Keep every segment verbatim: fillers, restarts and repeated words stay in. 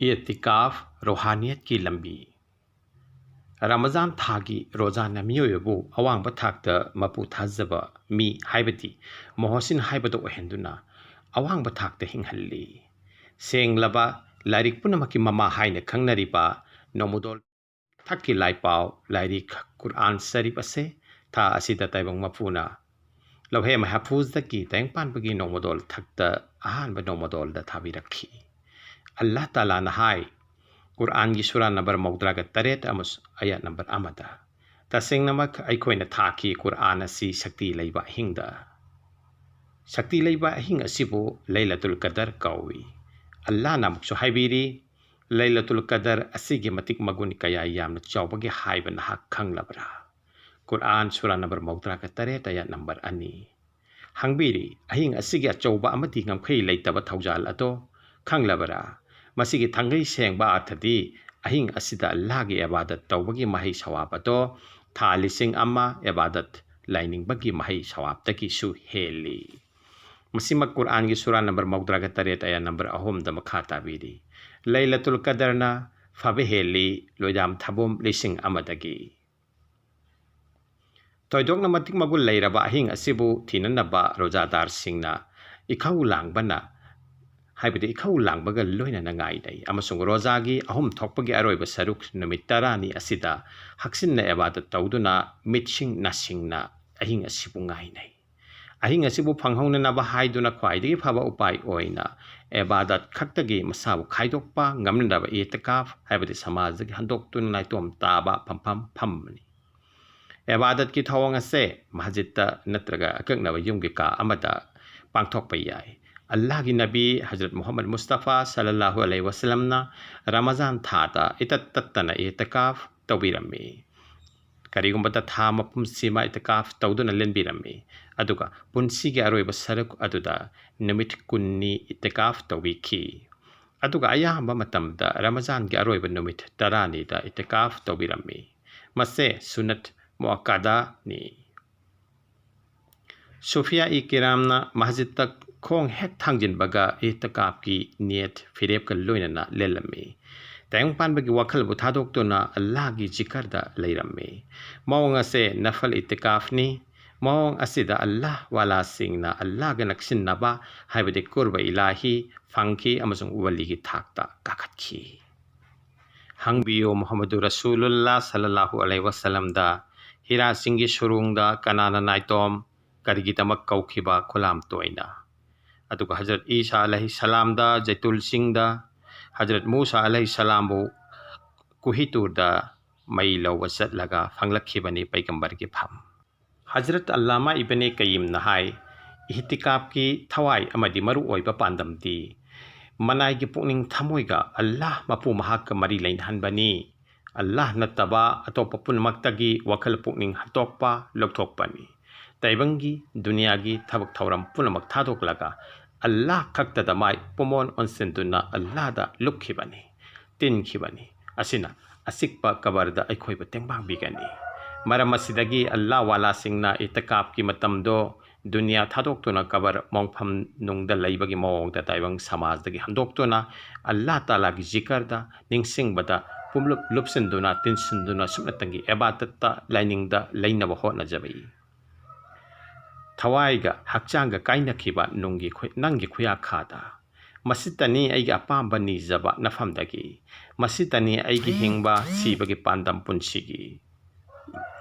ꯏꯑꯇꯤꯀꯥꯐ, ꯔꯣꯍꯥꯅꯤꯌꯠꯀꯤ ꯂꯝꯕꯤ꯫ ꯔꯃꯖꯥꯟ ꯊꯥꯒꯤ ꯔꯣꯖꯥꯅ ꯃꯤꯑꯣꯏꯕꯕꯨ ꯑꯋꯥꯡꯕ ꯊꯥꯛꯇ ꯃꯄꯨ ꯊꯥꯖꯕ ꯃꯤ, ꯍꯥꯏꯕꯗꯤ ꯃꯣꯍꯣꯁꯤꯟ ꯍꯥꯏꯕꯗꯨ ꯑꯣꯏꯍꯟꯗꯨꯅ, ꯑꯋꯥꯡꯕ ꯊꯥꯛꯇ ꯍꯤꯡꯍꯜꯂꯤ꯫ ꯁꯦꯡꯂꯕ ꯂꯥꯏꯔꯤꯛ ꯄꯨꯝꯅꯃꯛꯀꯤ ꯃꯃꯥ ꯍꯥꯏꯅ ꯈꯪꯅꯔꯤꯕ ꯅꯣꯡꯃꯗꯣꯜ ꯊꯛꯀꯤ ꯂꯥꯏꯄꯥꯎ ꯂꯥꯏꯔꯤꯛ ꯀꯨꯔꯑꯥꯟ ꯁꯔꯤꯐ ꯑꯁꯦ ꯊꯥ ꯑꯁꯤꯗ ꯇꯥꯏꯕꯪ ꯃꯄꯨꯅ ꯂꯧꯍꯦ ꯃꯍꯐꯨꯖꯗꯒꯤ ꯇꯥꯏꯕꯪ ꯄꯥꯟꯕꯒꯤ ꯅꯣꯡꯃꯗꯣꯜ ꯊꯛꯇ ꯑꯍꯥꯟꯕ ꯅꯣꯡꯃꯗꯣꯜꯗ ꯊꯥꯕꯤꯔꯛꯈꯤ꯫ ꯑꯜꯂꯥꯍ ꯇꯥꯂꯥꯅ ꯍꯥꯏ, ꯀꯨꯔꯑꯥꯟꯒꯤ ꯁꯨꯔꯥ ꯅꯝꯕꯔ ꯃꯧꯗ꯭ꯔꯥꯒ ꯇꯔꯦꯠ ꯑꯃꯁꯨꯡ ꯑꯌꯥꯠ ꯅꯝꯕꯔ ꯑꯃꯗ, "ꯇꯁꯦꯡꯅꯃꯛ ꯑꯩꯈꯣꯏꯅ ꯊꯥꯈꯤ ꯀꯨꯔꯑꯥꯟ ꯑꯁꯤ ꯁꯛꯇꯤ ꯂꯩꯕ ꯑꯍꯤꯡꯗ꯫ ꯁꯛꯇꯤ ꯂꯩꯕ ꯑꯍꯤꯡ ꯑꯁꯤꯕꯨ ꯂꯩꯂꯇꯨꯜ ꯀꯗꯔ ꯀꯧꯏ꯫" ꯑꯜꯂꯥꯍꯅ ꯑꯃꯨꯛꯁꯨ ꯍꯥꯏꯕꯤꯔꯤ, "ꯂꯩꯂꯇꯨꯜ ꯀꯗꯔ ꯑꯁꯤꯒꯤ ꯃꯇꯤꯛ ꯃꯒꯨꯟ ꯀꯌꯥ ꯌꯥꯝꯅ ꯆꯥꯎꯕꯒꯦ ꯍꯥꯏꯕ ꯅꯍꯥꯛ ꯈꯪꯂꯕ꯭ꯔꯥ?" ꯀꯨꯔꯑꯥꯟ ꯁꯨꯔꯥ ꯅꯝꯕꯔ ꯃꯧꯗ꯭ꯔꯥꯒ ꯇꯔꯦꯠ, ꯑꯌꯥꯠ ꯅꯝꯕꯔ ꯑꯅꯤ꯫ ꯍꯪꯕꯤꯔꯤ, ꯑꯍꯤꯡ ꯑꯁꯤꯒꯤ ꯑꯆꯧꯕ ꯑꯃꯗꯤ ꯉꯝꯈꯩ ꯂꯩꯇꯕ ꯊꯧꯖꯥꯜ ꯑꯗꯣ ꯈꯪꯂꯕꯔꯥ? ꯃꯁꯤꯒꯤ ꯊꯥꯡꯒꯩ ꯁꯦꯡꯕ ꯑꯔꯊꯗꯤ ꯑꯍꯤꯡ ꯑꯁꯤꯗ ꯑꯜꯂꯥꯍꯒꯤ ꯑꯦꯕꯥꯗꯠ ꯇꯧꯕꯒꯤ ꯃꯍꯩ ꯁꯋꯥꯕ ꯑꯗꯣ ꯊꯥ ꯂꯤꯁꯤꯡ ꯑꯃ ꯑꯦꯕꯥꯗꯠ ꯂꯥꯏꯅꯤꯡꯕꯒꯤ ꯃꯍꯩ ꯁꯋꯥꯕꯗꯒꯤꯁꯨ ꯍꯦꯜꯂꯤ꯫ ꯃꯁꯤꯃꯛ ꯀꯨꯔꯑꯥꯟꯒꯤ ꯁꯨꯔꯥ ꯅꯝꯕꯔ ꯃꯧꯗ꯭ꯔꯥꯒ ꯇꯔꯦꯠ, ꯑꯌꯥꯠ ꯅꯝꯕꯔ ꯑꯍꯨꯝꯗ ꯃꯈꯥ ꯇꯥꯕꯤꯔꯤ, "ꯂꯩꯂꯇꯨꯜ ꯀꯗꯔꯅ ꯐꯕ ꯍꯦꯜꯂꯤ ꯂꯣꯏꯗꯥꯝ ꯊꯥꯕꯣꯝ ꯂꯤꯁꯤꯡ ꯑꯃꯗꯒꯤ꯫" ꯊꯣꯏꯗꯣꯛꯅ ꯃꯇꯤꯛ ꯃꯒꯨꯟ ꯂꯩꯔꯕ ꯑꯍꯤꯡ ꯑꯁꯤꯕꯨ ꯊꯤꯅꯅꯕ ꯔꯣꯖꯥꯗꯥꯔꯁꯤꯡꯅ ꯏꯈꯧ ꯂꯥꯡꯕꯅ, ꯍꯥꯏꯕꯗꯤ ꯏꯈꯧ ꯂꯥꯡꯕꯒ ꯂꯣꯏꯅꯅ ꯉꯥꯏꯅꯩ, ꯑꯃꯁꯨꯡ ꯔꯣꯖꯥꯒꯤ ꯑꯍꯨꯝ ꯊꯣꯛꯄꯒꯤ ꯑꯔꯣꯏꯕ ꯁꯔꯨꯛ, ꯅꯨꯃꯤꯠ ꯇꯔꯥꯅꯤ ꯑꯁꯤꯗ ꯍꯛꯆꯤꯟꯅ ꯑꯦꯕꯥꯗꯠ ꯇꯧꯗꯨꯅ ꯃꯤꯠꯁꯤꯡ ꯅꯥꯁꯤꯡꯅ ꯑꯍꯤꯡ ꯑꯁꯤꯕꯨ ꯉꯥꯏꯅꯩ꯫ ꯑꯍꯤꯡ ꯑꯁꯤꯕꯨ ꯐꯪꯍꯧꯅꯅꯕ ꯍꯥꯏꯗꯨꯅ ꯈ꯭ꯋꯥꯏꯗꯒꯤ ꯐꯕ ꯎꯄꯥꯏ ꯑꯣꯏꯅ ꯑꯦꯕꯥꯗꯠ ꯈꯛꯇꯒꯤ ꯃꯁꯥꯕꯨ ꯈꯥꯏꯗꯣꯛꯄ ꯉꯝꯅꯅꯕ ꯏꯇꯤꯀꯥꯐ, ꯍꯥꯏꯕꯗꯤ ꯁꯃꯥꯖꯗꯒꯤ ꯍꯟꯗꯣꯛꯇꯨꯅ ꯅꯥꯏꯇꯣꯝ ꯇꯥꯕ ꯐꯝꯐꯝ ꯐꯝꯕꯅꯤ꯫ ꯑꯦꯕꯥꯗꯠꯀꯤ ꯊꯧꯑꯣꯡ ꯑꯁꯦ ꯃꯁꯖꯤꯗꯇ ꯅꯠꯇ꯭ꯔꯒ ꯑꯀꯛꯅꯕ ꯌꯨꯝꯒꯤ ꯀꯥ ꯑꯃꯗ ꯄꯥꯡꯊꯣꯛꯄ ꯌꯥꯏ꯫ ꯑꯜꯂꯥꯍꯒꯤ ꯅꯕꯤ ꯍꯖꯔꯠ ꯃꯨꯍꯝꯃꯗ ꯃꯨꯁꯇꯐꯥ ꯁꯜꯂꯜꯂꯥꯍꯨ ꯑꯂꯩꯍꯤ ꯋꯁꯜꯂꯝꯅ ꯔꯃꯖꯥꯟ ꯊꯥꯗ ꯏꯇꯠ ꯇꯠꯇꯅ ꯏꯇꯤꯀꯥꯐ ꯇꯧꯕꯤꯔꯝꯃꯤ꯫ ꯀꯔꯤꯒꯨꯝꯕꯗ ꯊꯥ ꯃꯄꯨꯝꯁꯤꯃ ꯏꯇꯤꯀꯥꯐ ꯇꯧꯗꯨꯅ ꯂꯦꯟꯕꯤꯔꯝꯃꯤ, ꯑꯗꯨꯒ ꯄꯨꯟꯁꯤꯒꯤ ꯑꯔꯣꯏꯕ ꯁꯔꯨꯛ ꯑꯗꯨꯗ ꯅꯨꯃꯤꯠ ꯀꯨꯟꯅꯤ ꯏꯇꯤꯀꯥꯐ ꯇꯧꯕꯤꯈꯤ꯫ ꯑꯗꯨꯒ ꯑꯌꯥꯝꯕ ꯃꯇꯝꯗ ꯔꯃꯖꯥꯟꯒꯤ ꯑꯔꯣꯏꯕ ꯅꯨꯃꯤꯠ ꯇꯔꯥꯅꯤꯗ ꯏꯇꯤꯀꯥꯐ ꯇꯧꯕꯤꯔꯝꯃꯤ꯫ ꯃꯁꯦ ꯁꯨꯅꯠ ꯃꯨꯑꯛꯀꯗꯥꯅꯤ꯫ ꯁꯨꯐꯤꯌꯥ ꯏ ꯀꯤꯔꯥꯝꯅ ꯃꯁꯖꯤꯗꯇ ꯈꯣꯡ ꯍꯦꯛ ꯊꯥꯡꯖꯤꯟꯕꯒ ꯏꯍꯇꯤꯀꯥꯐꯀꯤ ꯅꯤꯌꯠ ꯐꯤꯔꯦꯞꯀ ꯂꯣꯏꯅꯅ ꯂꯦꯜꯂꯝꯃꯤ꯫ ꯇꯥꯏꯕꯪ ꯄꯥꯟꯕꯒꯤ ꯋꯥꯈꯜꯕꯨ ꯊꯥꯗꯣꯛꯇꯨꯅ ꯑꯜꯂꯥꯍꯒꯤ ꯖꯤꯀꯔꯗ ꯂꯩꯔꯝꯃꯤ꯫ ꯃꯑꯣꯡ ꯑꯁꯦ ꯅꯐꯜ ꯏꯇꯤꯀꯥꯐꯅꯤ꯫ ꯃꯑꯣꯡ ꯑꯁꯤꯗ ꯑꯜꯂꯥꯍ ꯋꯥꯂꯥꯁꯤꯡꯅ ꯑꯜꯂꯥꯍꯒ ꯅꯛꯁꯤꯟꯅꯕ, ꯍꯥꯏꯕꯗꯤ ꯀꯨꯔꯕ ꯏꯂꯥꯍꯤ ꯐꯪꯈꯤ ꯑꯃꯁꯨꯡ ꯋꯂꯤꯒꯤ ꯊꯥꯛꯇ ꯀꯥꯈꯠꯈꯤ꯫ ꯍꯪꯕꯤꯌꯨ ꯃꯨꯍꯝꯃꯗꯨ ꯔꯁꯨꯂꯨꯜꯂꯥ ꯁꯜꯂꯜꯂꯥꯍꯨ ꯑꯂꯩꯍꯤ ꯋꯥꯁꯂꯝꯗ ꯍꯤꯔꯥꯁꯤꯡꯒꯤ ꯁꯨꯔꯨꯡꯗ ꯀꯅꯥꯅ ꯅꯥꯏꯇꯣꯝ ꯀꯔꯤꯒꯤꯗꯃꯛ ꯀꯧꯈꯤꯕ ꯈꯨꯂꯥꯝ ꯇꯣꯏꯅ? ꯑꯗꯨꯒ ꯍꯖꯔꯠ ꯏꯁꯥ ꯑꯂꯩꯍꯤ ꯁꯂꯥꯝꯗ ꯖꯩꯇꯨꯜ ꯆꯤꯡꯗ ꯍꯖꯔꯠ ꯃꯨꯁꯥ ꯑꯂꯩꯍꯤ ꯁꯂꯥꯝꯕꯨ ꯀꯨꯍꯤꯇꯨꯔꯗ ꯃꯩ ꯂꯧꯕ ꯆꯠꯂꯒ ꯐꯪꯂꯛꯈꯤꯕꯅꯤ ꯄꯩꯒꯝꯕꯔꯒꯤ ꯐꯝ꯫ ꯍꯖꯔꯠ ꯑꯜꯂꯥꯃꯥ ꯏꯕꯅꯦ ꯀꯌꯤꯝꯅ ꯍꯥꯏ, ꯏꯍꯇꯤꯀꯥꯐꯀꯤ ꯊꯋꯥꯏ ꯑꯃꯗꯤ ꯃꯔꯨꯑꯣꯏꯕ ꯄꯥꯟꯗꯝꯗꯤ ꯃꯅꯥꯏꯒꯤ ꯄꯨꯛꯅꯤꯡ ꯊꯃꯣꯏꯒ ꯑꯜꯂꯥꯍ ꯃꯄꯨ ꯃꯍꯥꯛꯀ ꯃꯔꯤ ꯂꯩꯅꯍꯟꯕꯅꯤ꯫ ꯑꯜꯂꯥꯍ ꯅꯠꯇꯕ ꯑꯇꯣꯞꯄ ꯄꯨꯝꯅꯃꯛꯇꯒꯤ ꯋꯥꯈꯜ ꯄꯨꯛꯅꯤꯡ ꯍꯟꯗꯣꯛꯄ, ꯂꯧꯊꯣꯛꯄꯅꯤ꯫ ꯇꯥꯏꯕꯪꯒꯤ, ꯗꯨꯅꯤꯌꯥꯒꯤ ꯊꯕꯛ ꯊꯧꯔꯝ ꯄꯨꯝꯅꯃꯛ ꯊꯥꯗꯣꯛꯂꯒ ꯑꯜꯂꯥꯍ ꯈꯛꯇꯗ ꯃꯥꯏ ꯄꯨꯃꯣꯟ ꯑꯣꯟꯁꯤꯟꯗꯨꯅ ꯑꯜꯂꯥꯍꯗ ꯂꯨꯞꯈꯤꯕꯅꯤ, ꯇꯤꯟꯈꯤꯕꯅꯤ꯫ ꯑꯁꯤꯅ ꯑꯆꯤꯛꯄ ꯀꯕꯔꯗ ꯑꯩꯈꯣꯏꯕꯨ ꯇꯦꯡꯕꯥꯡꯕꯤꯒꯅꯤ꯫ ꯃꯔꯝ ꯑꯁꯤꯗꯒꯤ ꯑꯜꯂꯥꯍ ꯋꯥꯂꯥꯁꯤꯡꯅ ꯏꯇꯤꯀꯥꯐꯀꯤ ꯃꯇꯝꯗꯣ ꯗꯨꯅꯤꯌꯥ ꯊꯥꯗꯣꯛꯇꯨꯅ ꯀꯕꯔ ꯃꯣꯡꯐꯝ ꯅꯨꯡꯗ ꯂꯩꯕꯒꯤ ꯃꯑꯣꯡꯗ ꯇꯥꯏꯕꯪ ꯁꯃꯥꯖꯗꯒꯤ ꯍꯟꯗꯣꯛꯇꯨꯅ ꯑꯜꯂꯥꯍ ꯇꯥꯂꯥꯒꯤ ꯖꯤꯀꯔꯗ, ꯅꯤꯡꯁꯤꯡꯕꯗ ꯄꯨꯝꯂꯨꯞ ꯂꯨꯞꯁꯤꯟꯗꯨꯅ, ꯇꯤꯟꯁꯤꯟꯗꯨꯅ ꯁꯨꯞꯅꯇꯪꯒꯤ ꯏꯕꯥꯗꯠꯇ, ꯂꯥꯏꯅꯤꯡꯗ ꯂꯩꯅꯕ ꯍꯣꯠꯅꯖꯕ꯫ ꯊꯋꯥꯏꯒ ꯍꯛꯆꯥꯡꯒ ꯀꯥꯏꯅꯈꯤꯕ ꯅꯨꯡꯒꯤ ꯈꯨ-, ꯅꯪꯒꯤ ꯈꯨꯌꯥꯈꯥꯗ꯫ ꯃꯁꯤꯇꯅꯤ ꯑꯩꯒꯤ ꯑꯄꯥꯝꯕ ꯅꯤꯖꯕ ꯅꯐꯝꯗꯒꯤ꯫ ꯃꯁꯤꯇꯅꯤ ꯑꯩꯒꯤ ꯍꯤꯡꯕ ꯁꯤꯕꯒꯤ ꯄꯥꯟꯗꯝ ꯄꯨꯟꯁꯤꯒꯤ꯫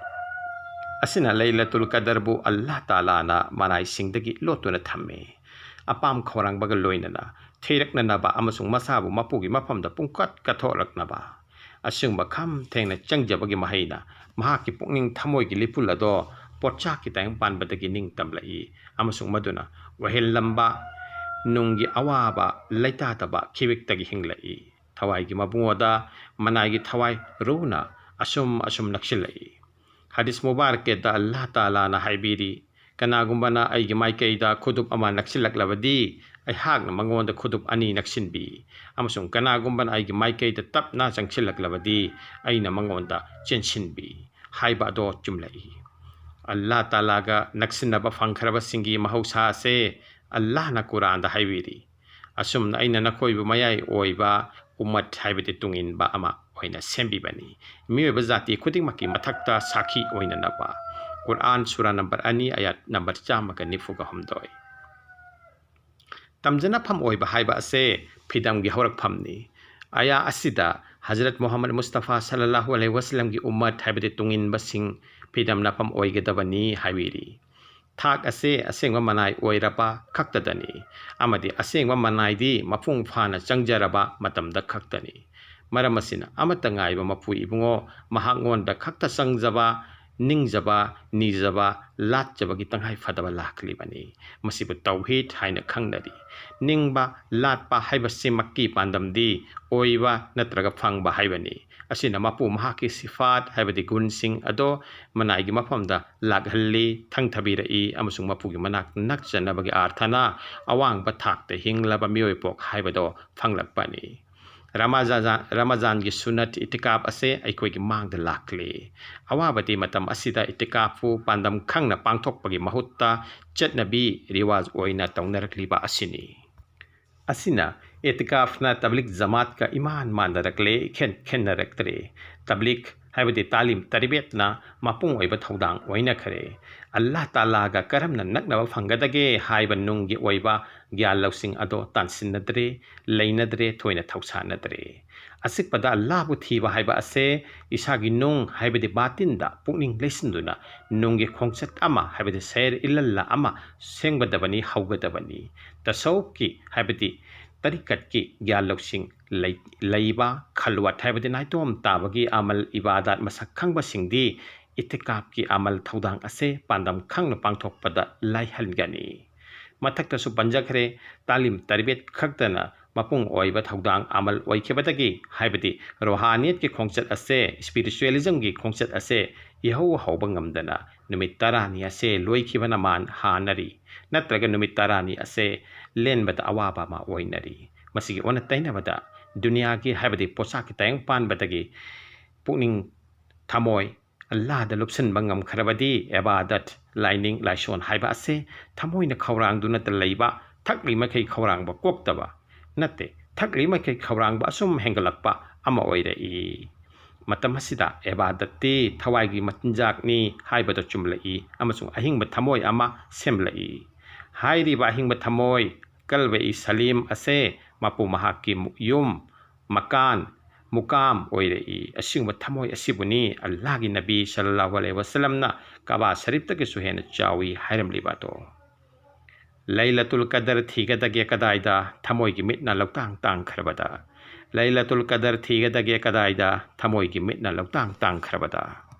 ꯑꯁꯤꯅ ꯂꯩꯂꯇꯨꯜ ꯀꯗꯔꯕꯨ ꯑꯜꯂꯥꯍ ꯇꯥꯂꯥꯅ ꯃꯅꯥꯏꯁꯤꯡꯗꯒꯤ ꯂꯣꯠꯇꯨꯅ ꯊꯝꯃꯤ꯫ ꯑꯄꯥꯝ ꯈꯧꯔꯥꯡꯕꯒ ꯂꯣꯏꯅꯅ ꯊꯤꯔꯛꯅꯅꯕ ꯑꯃꯁꯨꯡ ꯃꯁꯥꯕꯨ ꯃꯄꯨꯒꯤ ꯃꯐꯝꯗ ꯄꯨꯡꯀꯠ ꯀꯠꯊꯣꯛꯂꯛꯅꯕ꯫ ꯑꯁꯤꯒꯨꯝꯕ ꯈꯝ ꯊꯦꯡꯅ ꯆꯪꯖꯕꯒꯤ ꯃꯍꯩꯅ ꯃꯍꯥꯛꯀꯤ ꯄꯨꯛꯅꯤꯡ ꯊꯃꯣꯏꯒꯤ ꯂꯤꯄꯨꯜ ꯑꯗꯣ ꯄꯣꯠꯆꯥꯛꯀꯤ ꯇꯥꯏꯕꯪ ꯄꯥꯟꯕꯗꯒꯤ ꯅꯤꯡꯇꯝꯂꯛꯏ, ꯑꯃꯁꯨꯡ ꯃꯗꯨꯅ ꯋꯥꯍꯦꯜꯂꯝꯕ ꯅꯨꯡꯒꯤ ꯑꯋꯥꯕ ꯂꯩꯇꯥꯗꯕ ꯈꯤꯕꯤꯛꯇꯒꯤ ꯍꯤꯡꯂꯛꯏ꯫ ꯊꯋꯥꯏꯒꯤ ꯃꯕꯨꯡꯉꯣꯗ ꯃꯅꯥꯏꯒꯤ ꯊꯋꯥꯏ ꯔꯨꯍꯅ ꯑꯁꯨꯝ ꯑꯁꯨꯝ ꯅꯛꯁꯤꯜꯂꯛꯏ꯫ ꯍꯗꯤꯁ ꯃꯨꯕꯥꯔꯛꯀꯦꯗ ꯑꯜꯂꯥꯍ ꯇꯥꯂꯥꯅ ꯍꯥꯏꯕꯤꯔꯤ, "ꯀꯅꯥꯒꯨꯝꯕꯅ ꯑꯩꯒꯤ ꯃꯥꯏꯀꯩꯗ ꯈꯨꯗꯨꯞ ꯑꯃ ꯅꯛꯁꯤꯜꯂꯛꯂꯕꯗꯤ, ꯑꯩꯍꯥꯛꯅ ꯃꯉꯣꯟꯗ ꯈꯨꯗꯨꯞ ꯑꯅꯤ ꯅꯛꯁꯤꯟꯕꯤ, ꯑꯃꯁꯨꯡ ꯀꯅꯥꯒꯨꯝꯕꯅ ꯑꯩꯒꯤ ꯃꯥꯏꯀꯩꯗ ꯇꯞꯅ ꯆꯪꯁꯤꯜꯂꯛꯂꯕꯗꯤ, ꯑꯩꯅ ꯃꯉꯣꯟꯗ ꯆꯦꯟꯁꯤꯟꯕꯤ" ꯍꯥꯏꯕ ꯑꯗꯣ ꯆꯨꯝꯂꯛꯏ꯫ ꯑꯜꯂꯥꯍ ꯇꯥꯂꯥꯒ ꯅꯛꯁꯤꯟꯅꯕ ꯐꯪꯈ꯭ꯔꯕꯁꯤꯡꯒꯤ ꯃꯍꯧꯁꯥ ꯑꯁꯦ ꯑꯜꯂꯥꯍꯅ ꯀꯨꯔꯥꯟꯗ ꯍꯥꯏꯕꯤꯔꯤ, "ꯑꯁꯨꯝꯅ ꯑꯩꯅ ꯅꯈꯣꯏꯕꯨ ꯃꯌꯥꯏ ꯑꯣꯏꯕ ꯎꯝꯃꯠ, ꯍꯥꯏꯕꯗꯤ ꯇꯨꯡꯏꯟꯕ ꯑꯃ ꯑꯣꯏꯅ ꯁꯦꯝꯕꯤꯕꯅꯤ, ꯃꯤꯑꯣꯏꯕ ꯖꯥꯇꯤ ꯈꯨꯗꯤꯡꯃꯛꯀꯤ ꯃꯊꯛꯇ ꯁꯥꯈꯤ ꯑꯣꯏꯅꯅꯕ"꯫ ꯀꯨꯔꯥꯟ, ꯁꯨꯔꯥ ꯅꯝꯕꯔ ꯑꯅꯤ, ꯑꯌꯥꯠ ꯅꯝꯕꯔ ꯆꯥꯝꯃꯒ ꯅꯤꯐꯨꯒ ꯍꯨꯝꯗꯣꯏ꯫ ꯇꯝꯖꯅꯐꯝ ꯑꯣꯏꯕ ꯍꯥꯏꯕ ꯑꯁꯦ ꯐꯤꯗꯝꯒꯤ ꯍꯧꯔꯛꯐꯝꯅꯤ꯫ ꯑꯌꯥ ꯑꯁꯤꯗ ꯍꯖꯔꯠ ꯃꯨꯍꯝꯃꯗ ꯃꯨꯁꯇꯐꯥ ꯁꯜꯂꯜꯂꯥꯍꯨ ꯑꯂꯩꯍꯤ ꯋꯁꯜꯂꯝꯒꯤ ꯎꯝꯃꯠ, ꯍꯥꯏꯕꯗꯤ ꯇꯨꯡꯏꯟꯕꯁꯤꯡ, ꯐꯤꯗꯝꯅꯐꯝ ꯑꯣꯏꯒꯗꯕꯅꯤ ꯍꯥꯏꯕꯤꯔꯤ꯫ ꯊꯥꯛ ꯑꯁꯦ ꯑꯁꯦꯡꯕ ꯃꯅꯥꯏ ꯑꯣꯏꯔꯕ ꯈꯛꯇꯗꯅꯤ, ꯑꯃꯗꯤ ꯑꯁꯦꯡꯕ ꯃꯅꯥꯏꯗꯤ ꯃꯄꯨꯡ ꯐꯥꯅ ꯆꯪꯖꯔꯕ ꯃꯇꯝꯗ ꯈꯛꯇꯅꯤ꯫ ꯃꯔꯝ ꯑꯁꯤꯅ, ꯑꯃꯠꯇ ꯉꯥꯏꯕ ꯃꯄꯨ ꯏꯕꯨꯡꯉꯣ ꯃꯍꯥꯛꯉꯣꯟꯗ ꯈꯛꯇ ꯆꯪꯖꯕ, ꯅꯤꯡꯖꯕ, ꯅꯤꯖꯕ, ꯂꯥꯠꯆꯕꯒꯤ ꯇꯉꯥꯏ ꯐꯗꯕ ꯂꯥꯛꯂꯤꯕꯅꯤ꯫ ꯃꯁꯤꯕꯨ ꯇꯧꯍꯤꯗ ꯍꯥꯏꯅ ꯈꯪꯅꯔꯤ꯫ ꯅꯤꯡꯕ, ꯂꯥꯠꯄ ꯍꯥꯏꯕꯁꯤꯃꯛꯀꯤ ꯄꯥꯟꯗꯝꯗꯤ ꯑꯣꯏꯕ ꯅꯠꯇ꯭ꯔꯒ ꯐꯪꯕ ꯍꯥꯏꯕꯅꯤ꯫ ꯑꯁꯤꯅ ꯃꯄꯨ ꯃꯍꯥꯛꯀꯤ ꯁꯤꯐꯥꯠ, ꯍꯥꯏꯕꯗꯤ ꯒꯨꯟꯁꯤꯡ ꯑꯗꯣ ꯃꯅꯥꯏꯒꯤ ꯃꯐꯝꯗ ꯂꯥꯛꯍꯜꯂꯤ, ꯊꯪꯊꯕꯤꯔꯛꯏ, ꯑꯃꯁꯨꯡ ꯃꯄꯨꯒꯤ ꯃꯅꯥꯛ ꯅꯛꯆꯅꯕꯒꯤ ꯑꯥꯔꯊꯅ ꯑꯋꯥꯡꯕ ꯊꯥꯛꯇ ꯍꯤꯡꯂꯕ ꯃꯤꯑꯣꯏ ꯄꯣꯛ ꯍꯥꯏꯕꯗꯣ ꯐꯪꯂꯛꯄꯅꯤ꯫ ꯔꯃꯥꯖꯥ-, ꯔꯃꯖꯥꯟꯒꯤ ꯁꯨꯅꯠ ꯏꯇꯤꯀꯥꯞ ꯑꯁꯦ ꯑꯩꯈꯣꯏꯒꯤ ꯃꯥꯡꯗ ꯂꯥꯛꯂꯤ꯫ ꯑꯋꯥꯕꯗꯤ ꯃꯇꯝ ꯑꯁꯤꯗ ꯏꯇꯤꯀꯥꯞꯄꯨ ꯄꯥꯟꯗꯝ ꯈꯪꯅ ꯄꯥꯡꯊꯣꯛꯄꯒꯤ ꯃꯍꯨꯠꯇ ꯆꯠꯅꯕꯤ ꯔꯤꯋꯥꯖ ꯑꯣꯏꯅ ꯇꯧꯅꯔꯛꯂꯤꯕ ꯑꯁꯤꯅꯤ꯫ ꯑꯁꯤꯅ ꯏꯇꯤꯀꯥꯐꯅ ꯇꯕ꯭ꯂꯤꯛ ꯖꯃꯥꯠꯀ ꯏꯃꯥꯟ ꯃꯥꯟꯅꯔꯛꯂꯦ, ꯏꯈꯦꯟ ꯈꯦꯟꯅꯔꯛꯇ꯭ꯔꯦ꯫ ꯇꯕ꯭ꯂꯤꯛ ꯍꯥꯏꯕꯗꯤ ꯇꯥꯂꯤꯝ ꯇꯔꯕꯤꯌꯠꯅ ꯃꯄꯨꯡ ꯑꯣꯏꯕ ꯊꯧꯗꯥꯡ ꯑꯣꯏꯅꯈ꯭ꯔꯦ꯫ ꯑꯜꯂꯥꯍ ꯇꯥꯂꯥꯒ ꯀꯔꯝꯅ ꯅꯛꯅꯕ ꯐꯪꯒꯗꯒꯦ ꯍꯥꯏꯕ ꯅꯨꯡꯒꯤ ꯑꯣꯏꯕ ꯒ꯭ꯌꯥꯟ ꯂꯧꯁꯤꯡ ꯑꯗꯣ ꯇꯥꯟꯁꯤꯟꯅꯗ꯭ꯔꯦ, ꯂꯩꯅꯗ꯭ꯔꯦ, ꯊꯣꯏꯅ ꯊꯧꯁꯥꯅꯗ꯭ꯔꯦ꯫ ꯑꯆꯤꯛꯄꯗ ꯑꯜꯂꯥꯍꯕꯨ ꯊꯤꯕ ꯍꯥꯏꯕ ꯑꯁꯦ ꯏꯁꯥꯒꯤ ꯅꯨꯡ, ꯍꯥꯏꯕꯗꯤ ꯕꯥꯇꯤꯟꯗ ꯄꯨꯛꯅꯤꯡ ꯂꯩꯁꯤꯟꯗꯨꯅ ꯅꯨꯡꯒꯤ ꯈꯣꯡꯆꯠ ꯑꯃ, ꯍꯥꯏꯕꯗꯤ ꯁꯩꯔ ꯏꯂꯜꯂꯥ ꯑꯃ ꯁꯦꯝꯒꯗꯕꯅꯤ, ꯍꯧꯒꯗꯕꯅꯤ꯫ ꯇꯁꯧꯐꯀꯤ, ꯍꯥꯏꯕꯗꯤ ꯇꯔꯤꯀꯠꯀꯤ ꯒ꯭ꯌꯥꯟ ꯂꯧꯁꯤꯡ ꯂꯩ-, ꯂꯩꯕ, ꯈꯜꯋꯥꯠ ꯍꯥꯏꯕꯗꯤ ꯅꯥꯏꯇꯣꯝ ꯇꯥꯕꯒꯤ ꯑꯃꯜ ꯏꯕꯥꯗꯥꯠ ꯃꯁꯛ ꯈꯪꯕꯁꯤꯡꯗꯤ ꯏꯇꯤꯀꯥꯞꯀꯤ ꯑꯃꯜ ꯊꯧꯗꯥꯡ ꯑꯁꯦ ꯄꯥꯟꯗꯝ ꯈꯪꯅ ꯄꯥꯡꯊꯣꯛꯄꯗ ꯂꯥꯏꯍꯟꯒꯅꯤ꯫ ꯃꯊꯛꯇꯁꯨ ꯄꯟꯖꯈ꯭ꯔꯦ, ꯇꯥꯂꯤꯝ ꯇꯔꯕꯤꯌꯠ ꯈꯛꯇꯅ ꯃꯄꯨꯡ ꯑꯣꯏꯕ ꯊꯧꯗꯥꯡ ꯑꯃꯜ ꯑꯣꯏꯈꯤꯕꯗꯒꯤ, ꯍꯥꯏꯕꯗꯤ ꯔꯣꯍꯥꯅꯤꯌꯠꯀꯤ ꯈꯣꯡꯆꯠ ꯑꯁꯦ, ꯏꯁꯄꯤꯔꯤꯆꯨꯋꯦꯂꯤꯖꯝꯒꯤ ꯈꯣꯡꯆꯠ ꯑꯁꯦ ꯏꯍꯧ ꯍꯧꯕ ꯉꯝꯗꯅ ꯅꯨꯃꯤꯠ ꯇꯔꯥꯅꯤ ꯑꯁꯦ ꯂꯣꯏꯈꯤꯕꯅ ꯃꯥꯟ ꯍꯥꯟꯅꯔꯤ, ꯅꯠꯇ꯭ꯔꯒ ꯅꯨꯃꯤꯠ ꯇꯔꯥꯅꯤ ꯑꯁꯦ ꯂꯦꯟꯕꯗ ꯑꯋꯥꯕ ꯑꯃ ꯑꯣꯏꯅꯔꯤ꯫ ꯃꯁꯤꯒꯤ ꯑꯣꯟꯅ ꯇꯩꯅꯕꯗ ꯗꯨꯅꯤꯌꯥꯒꯤ, ꯍꯥꯏꯕꯗꯤ ꯄꯣꯠꯁꯥꯛꯀꯤ ꯇꯥꯏꯕꯪ ꯄꯥꯟꯕꯗꯒꯤ ꯄꯨꯛꯅꯤꯡ, ꯊꯃꯣꯏ, ꯑꯜꯂꯥꯍꯗ ꯂꯨꯞꯁꯤꯟꯕ ꯉꯝꯈ꯭ꯔꯕꯗꯤ ꯑꯦꯕꯥꯗꯠ, ꯂꯥꯏꯅꯤꯡ ꯂꯥꯏꯁꯣꯟ ꯍꯥꯏꯕ ꯑꯁꯦ ꯊꯃꯣꯏꯅ ꯈꯧꯔꯥꯡꯗꯨꯅꯇ ꯂꯩꯕ, ꯊꯛꯂꯤ ꯃꯈꯩ ꯈꯧꯔꯥꯡꯕ ꯀꯣꯛꯇꯕ ꯅꯠꯇꯦ, ꯊꯛꯂꯤ ꯃꯈꯩ ꯈꯧꯔꯥꯡꯕ ꯑꯁꯨꯝ ꯍꯦꯟꯒꯠꯂꯛꯄ ꯑꯃ ꯑꯣꯏꯔꯛꯏ꯫ ꯃꯇꯝ ꯑꯁꯤꯗ ꯑꯦꯕꯥꯗꯠꯇꯤ ꯊꯋꯥꯏꯒꯤ ꯃꯆꯤꯟꯖꯥꯛꯅꯤ ꯍꯥꯏꯕꯗ ꯆꯨꯝꯂꯛꯏ ꯑꯃꯁꯨꯡ ꯑꯍꯤꯡꯕ ꯊꯃꯣꯏ ꯑꯃ ꯁꯦꯝꯂꯛꯏ꯫ ꯍꯥꯏꯔꯤꯕ ꯑꯍꯤꯡꯕ ꯊꯃꯣꯏ, ꯀꯜꯕ ꯏ ꯁꯂꯤꯝ ꯑꯁꯦ ꯃꯄꯨ ꯃꯍꯥꯛꯀꯤ ꯃꯨ-, ꯌꯨꯝ, ꯃꯀꯥꯟ, ꯃꯨꯀꯥꯝ ꯑꯣꯏꯔꯛꯏ꯫ ꯑꯁꯤꯒꯨꯝꯕ ꯊꯃꯣꯏ ꯑꯁꯤꯕꯨꯅꯤ ꯑꯜꯂꯥꯍꯒꯤ ꯅꯕꯤ ꯁꯜꯂꯜꯂꯥꯍꯨ ꯑꯂꯩꯍꯤ ꯋꯁꯜꯂꯝꯅ ꯀꯥꯕꯥ ꯁꯔꯤꯐꯇꯒꯤꯁꯨ ꯍꯦꯟꯅ ꯆꯥꯎꯏ ꯍꯥꯏꯔꯝꯂꯤꯕ ꯑꯗꯣ꯫ ꯂꯩꯂꯇꯨꯜ ꯀꯗꯔ ꯊꯤꯒꯗꯒꯦ ꯀꯗꯥꯏꯗ? ꯊꯃꯣꯏꯒꯤ ꯃꯤꯠꯅ ꯂꯧꯇꯥꯡ ꯇꯥꯡꯈ꯭ꯔꯕꯗ꯫ ꯂꯩꯂꯇꯨꯜ ꯀꯗꯔ ꯊꯤꯒꯗꯒꯦ ꯀꯗꯥꯏꯗ? ꯊꯃꯣꯏꯒꯤ ꯃꯤꯠꯅ ꯂꯧꯇꯥꯡ ꯇꯥꯡꯈ꯭ꯔꯕꯗ꯫